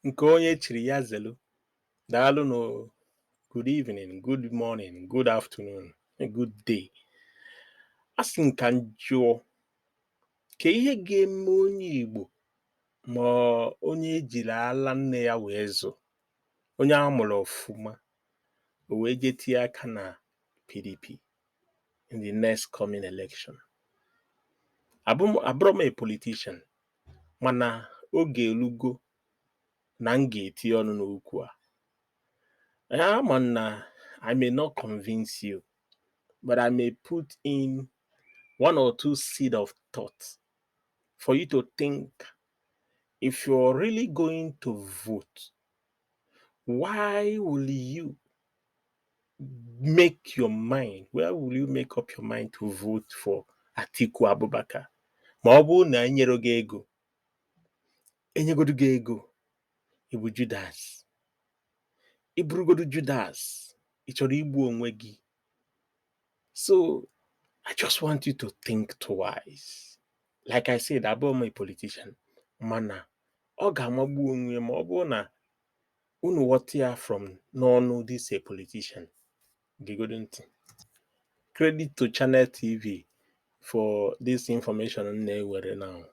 Nke onye chiri ya zelu. Daalụnụ. Good evening, good morning, good afternoon, good day. A sị m ka m jụọ ka ihe ga-eme onye Igbo ma onye ejiri ala nne ya wee zụ, onye a mụrụ ọfụma, o wee jee tinye aka na PDP in the next coming election. Abụrọ m a politician, mana oge elugo na m ga-etinye ọnụ n'okwu a. Ama m na I may not convince you, but I may put in one or two seed of thought for you to think if you're really going to vote, why will you make your mind? Where will you make up your mind to vote for Atiku Abubakar? Ma ọ bụrụ na enyere gị ego, enyegodu gị ego, ị bụ Judas. Ị bụrụgodu Judas, ị chọrọ igbu onwe gị. So I just want you to think twice. Like I said, abụghị m a politician, mana ọ ga-amagbu onwe ya ma ọ bụrụ na unu ghọta ya from n'ọnụ this a politician. Gegodu ntị. Credit to Channel TV for this information m na-ewere now.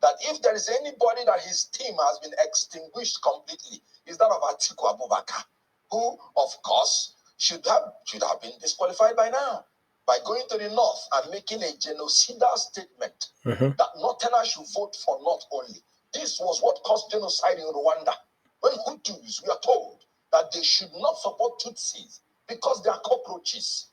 That if there is anybody that his team has been extinguished completely, is that of Atiku Abubakar, who, of course, should have been disqualified by now by going to the north and making a genocidal statement that Northerners should vote for North only. This was what caused genocide in Rwanda. When Hutus were told that they should not support Tutsis because they are cockroaches.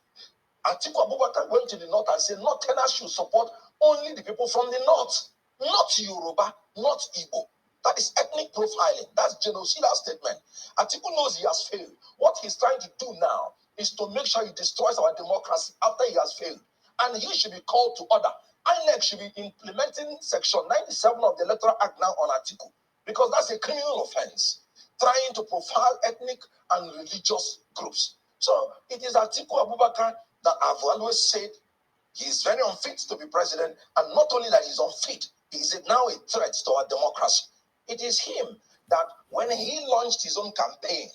Atiku Abubakar went to the north and said Northerners should support only the people from the north, not Yoruba, not Igbo. That is ethnic profiling. That's genocidal statement. Atiku knows he has failed. What he's trying to do now is to make sure he destroys our democracy after he has failed. And he should be called to order. INEC should be implementing Section 97 of the Electoral Act now on Atiku because that's a criminal offense, trying to profile ethnic and religious groups. So it is Atiku Abubakar that I've always said he is very unfit to be president. And not only that he's unfit, he is now a threat to our democracy. It is him that when he launched his own campaign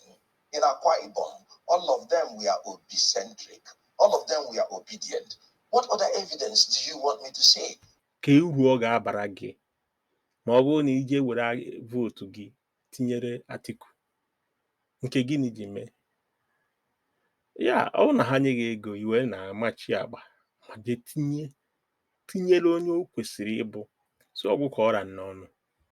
in Akwa Ibom, all of them were Obi-centric. All of them were obedient. What other evidence do you want me to say? Ka uru ọ ga-abara gị ma ọ bụrụ na ije were vote gị tinyere Atiku nke gịnị ji mee ya? Ọ bụrụ na ha nye gị ego i wee na-amachi akpa ma jee tinye tinyere onye o kwesịrị ịbụ so ọgwụ ka ọra n'ọnụ.